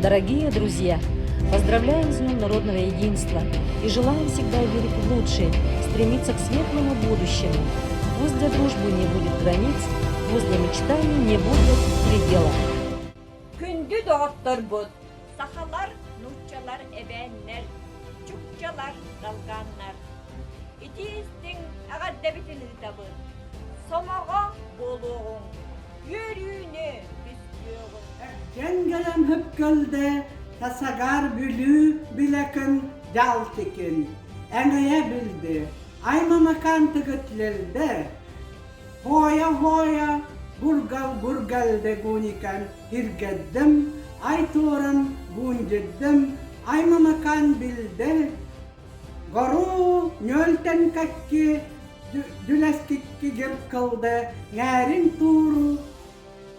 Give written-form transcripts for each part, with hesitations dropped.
Дорогие друзья, поздравляем с Днем народного единства и желаем всегда верить в лучшее, стремиться к светлому будущему. Пусть для дружбы не будет границ, пусть для мечтаний не будет предела. Күндү доҕотторбут, сахалар, нууччалар, эбээннэр, чукчалар, долганнар. Итии-истиҥ эҕэрдэбитин ыытабыт. Сомоҕо буолуоҕуҥ, үөрүүнү түстүөҕүҥ. Дьэҥгэлэм хөпкөлдө Тасагар Бүлүү билэкин дьалтикин Эҥэйэ билди Аймамакан тыгытлелде Хоя-хоя гургал гургалде гуникан Хиргеддим Ай туоран гундиддим Аймамакан билде Гору ньөлтөн кэкки дүлэскикки гир кылды Ҥээрин тууру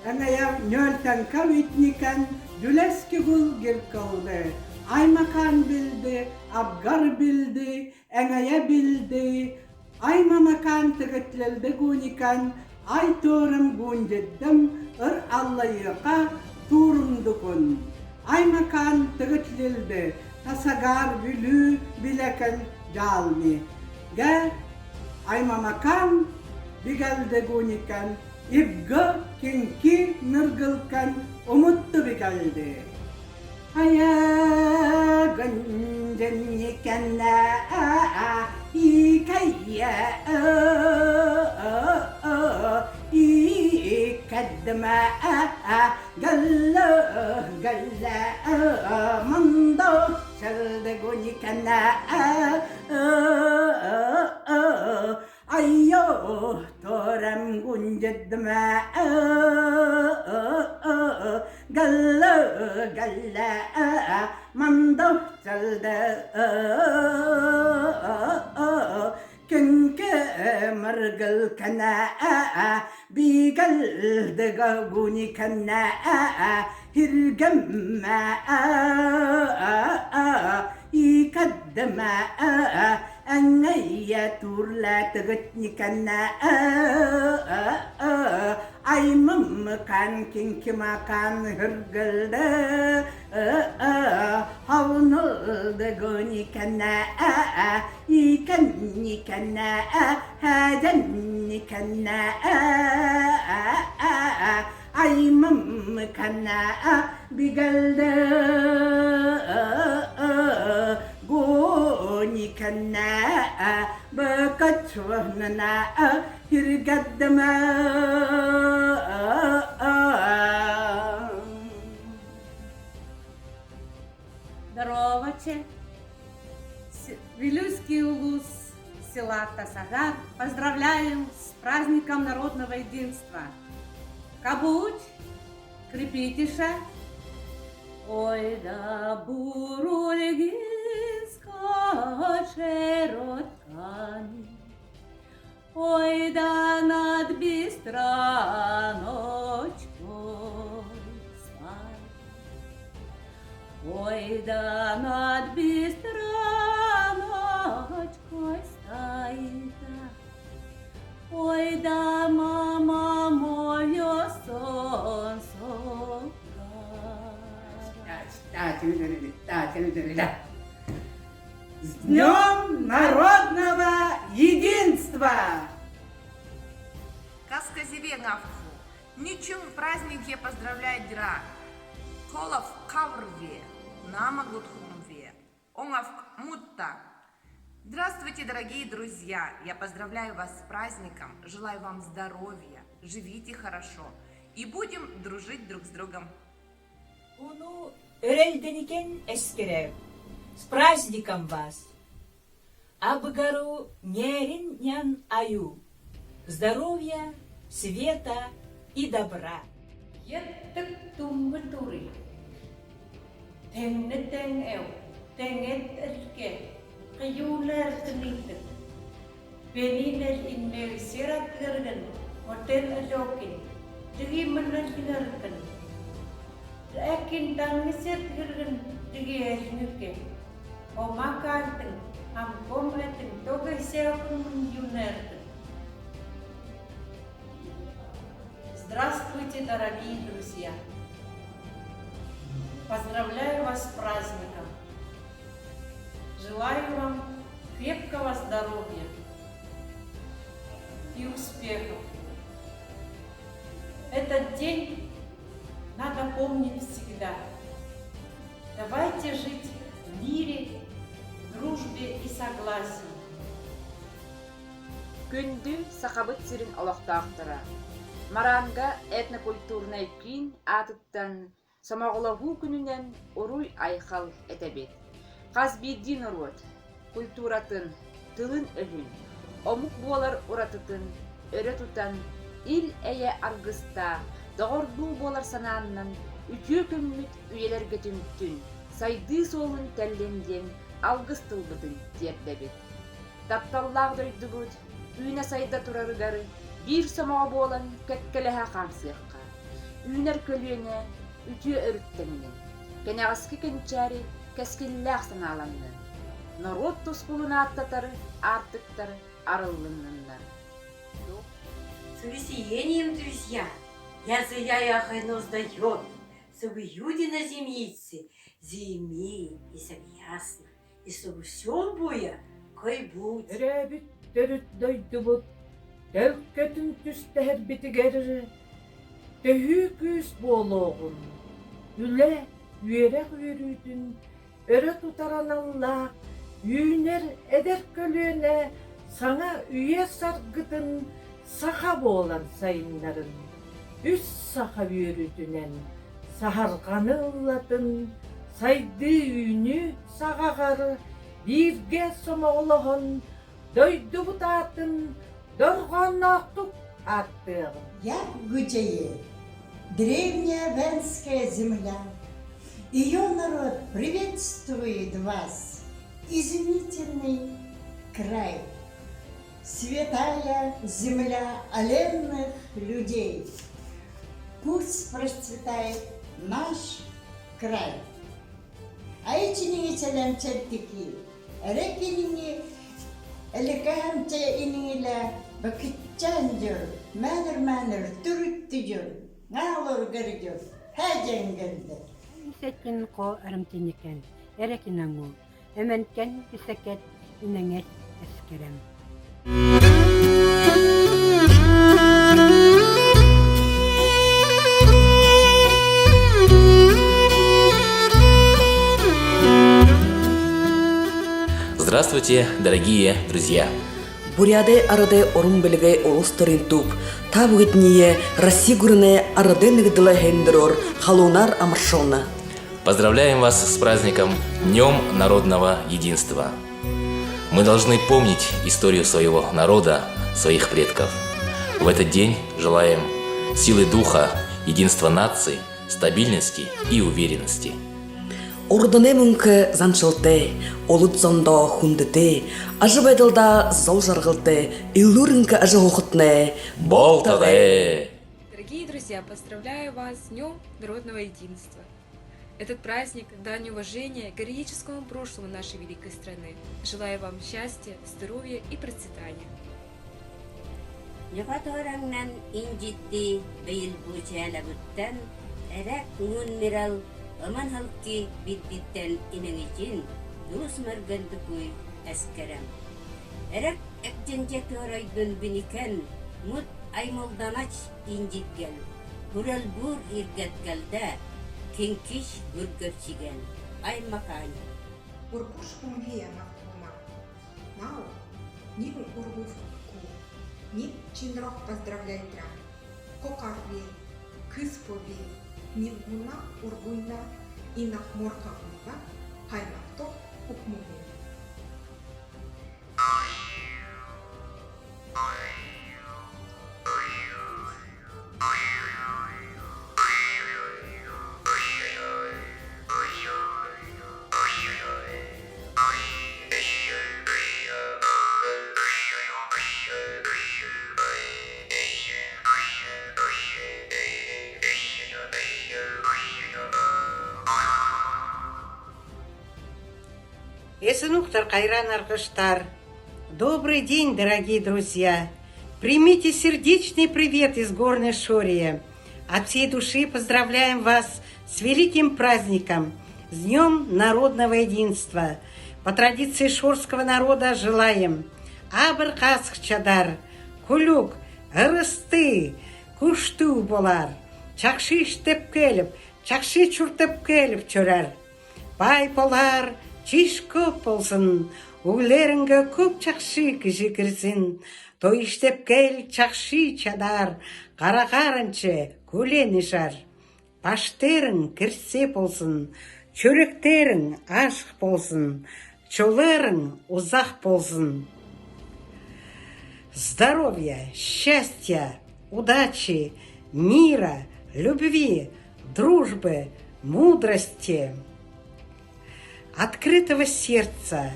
Эҥэйэ ньөлтөҥкө үтникэн дүлэски гул гир кылды Аймакан билди Абгар билди Эҥэйэ билди Аймамакан тыгытлелди гуникан Ай туорум гундиддым ыр аллайыака туурумдукун Аймакан тыгытлилди Тасагар Бүлүү билэкэн дьаалми Гэ Аймамакан бигэлди гуникан Ибгэ кинки ныргылкан умутту бигэлди Айа гынжынникэннэ икэйэ икэддимэ гэллэ гэллэ мандо сэлдэгуникэнэ Айо торам гундедмэ галла галла мандо чалда кенке маргал кана бигал дага гуни кана хиргамма икаддама Аңайя турлатыгытникана аймыммыкан кинкимакан хыргылды хавнылды гоникана икенникана хаденникана аймыммыкана бигэлды гоникана бакачванана хиргаддама Здороваче! Вилюйский улус села Тасагар поздравляем с праздником народного единства. Кабуть, крепитеша. Ой, да бурульгинска широтками, Ой, да над бистраночкой свай. Ой, да над бистраночкой стоит. Ой, да, мама мое солнце. С Днем народного единства! Касказеве Ничем праздник поздравляет дра. Колов каврве, намагутхумве, оңав мутта. Здравствуйте, дорогие друзья! Я поздравляю вас с праздником, желаю вам здоровья, живите хорошо и будем дружить друг с другом. Уну өрөлденикен эскере, с праздником вас! Абгару нерин нян аю, здоровья, света и добра! Еттик тумбы тури. Тэҥнэ тэҥ эв, тэҥэт өлке, кыюулар тынитык. Пенинел иннер сиратгыргын, отел алокин, тыги мыннал Әкин таңны сертгыргын тыги элнүке. Омакаартын, амком этин, тога сеокун юнертын. Здравствуйте, дорогие друзья! Поздравляю вас с праздником! Желаю вам крепкого здоровья и успехов! Этот день надо помнить всегда. Давайте жить в мире, дружбе и согласии. Күндү Сахабыт сирин олохтоохторо! Маранга этнокультурнай киин аатыттан Сомоҕолоһуу күнүнэн уруй-айхал этэбит! Хас биирдии норуот культуратын, тылын-өһүн, омук буолар уратытын өрө тутан, ил-эйэ аргыстаах, доҕордуу буолар санааннан үтүө күммүт үйэлэргэ түмтүн, сайдыы суолун тэллин диэн алгыс тылбытын тиэрдэбит. Тапталлаах дойдубут үүнэ-сайда турарыгар биир сомоҕо буолан кэккэлэһэ хаамсыахха, үүнэр көлүөнэ үтүө өрүттэннин, кэнэҕэски кэнчээри кэскиллээх санааланнын, норуот тускулун ааттатар аартыктар арыллынныннар. С увеселением, друзья! Я заяяхайно сдаёт, на земицы, зими и ясно, и все буя, кой будь. Төрөөбүт төрүт дойдубут төлкөтүн түстэһэрбитигэр төһүү күүс буолуоҕун, үлэ, үөрэх үөрүүтүн өрө тутар аналлаах үүнэр эдэр көлүөнэ саҥа үйэ саргытын саха буолан сайыннарын, үс саха үөрүүтүнэн саһарҕаны ыллатын, сайдыы-үүнүү саҕаҕар бииргэ сомоҕолоһон дойдубут аатын дорҕоонноохтук ааттыаҕын. Я Гудяе, древняя венская земля, ее народ приветствует вас, изумительный край, святая земля оленных людей. Пусть процветает наш край. Айчиниҥи сэлэмчэртики, эрэ киниҥи элекэһэмчэ иниҥилэ бакытчаан дьөр, мээнэр-мээнэр түрүттү дьөр, ŋаалоргар дьөр, хээдьэҥгэрдэ. Исэтин хо арымтиникэн, эрекинаңу, эмэнкэн исэкэт инэҥэт эскэрэм. Здравствуйте, дорогие друзья! Бурядай арадай орун белгей олус туп, табыгытние Россия гурне арады ныгдыла хендерор халунар амаршолна. Поздравляем вас с праздником Днем народного единства. Мы должны помнить историю своего народа, своих предков. В этот день желаем силы духа, единства нации, стабильности и уверенности. Ордоне мункы занчылты, олут зондо хундыты, ажы байдылда зол жаргылты, иллурынкы ажы хохотне, Болтаде! Дорогие друзья, поздравляю вас с Днем Народного Единства. Этот праздник – дань уважения героическому прошлому нашей великой страны. Желаю вам счастья, здоровья и процветания. Ньукатоораннан инжитти бэйил буучээлабыттан эрэк ҥууннирал ыман халки биддиттэн инэҥичин дуус мэргэндукуй эскэрэм. Эрэк экдьинчэ туорайдун биникэн мут аймылданач инжитгэл, хүрэлбуур иргэткэлдэ кинкиш үргөрчигэн аймакаань. Уркуш умвия мактума. Нау, ним ургуф ку, ним чинрох поздравляйтра. Кокарви, кыспови, нивгуна ургуйна, инах моркагуйна, хаймактох укмуви. Эсенухтар Кайран Аркыштар. Добрый день, дорогие друзья! Примите сердечный привет из Горной Шории. От всей души поздравляем вас С великим праздником! С Днем народного единства! По традиции шорского народа желаем абыр чадар, кулюк, ырысты, куштуу болар, чакшы иштеп келип, чакшы чуртып келип чөрөр. Бай болар, чиш көп болсын, углеринге көп чакшы киши кирсин. Той иштеп кел, чакшы чадар, карагарынчы көлен ишар. Баштериң кирсе болсын, чөректериң ашык болсын, чолериң узак болсын. Здоровья, счастья, удачи, мира, любви, дружбы, мудрости, открытого сердца,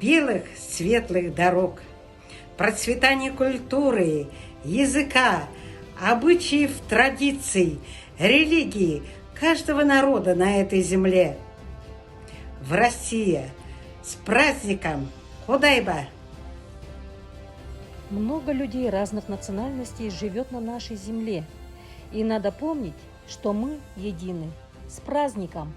белых светлых дорог, процветания культуры, языка, обычаев, традиций, религии каждого народа на этой земле. В России с праздником Худайба! Много людей разных национальностей живет на нашей земле. И надо помнить, что мы едины. С праздником!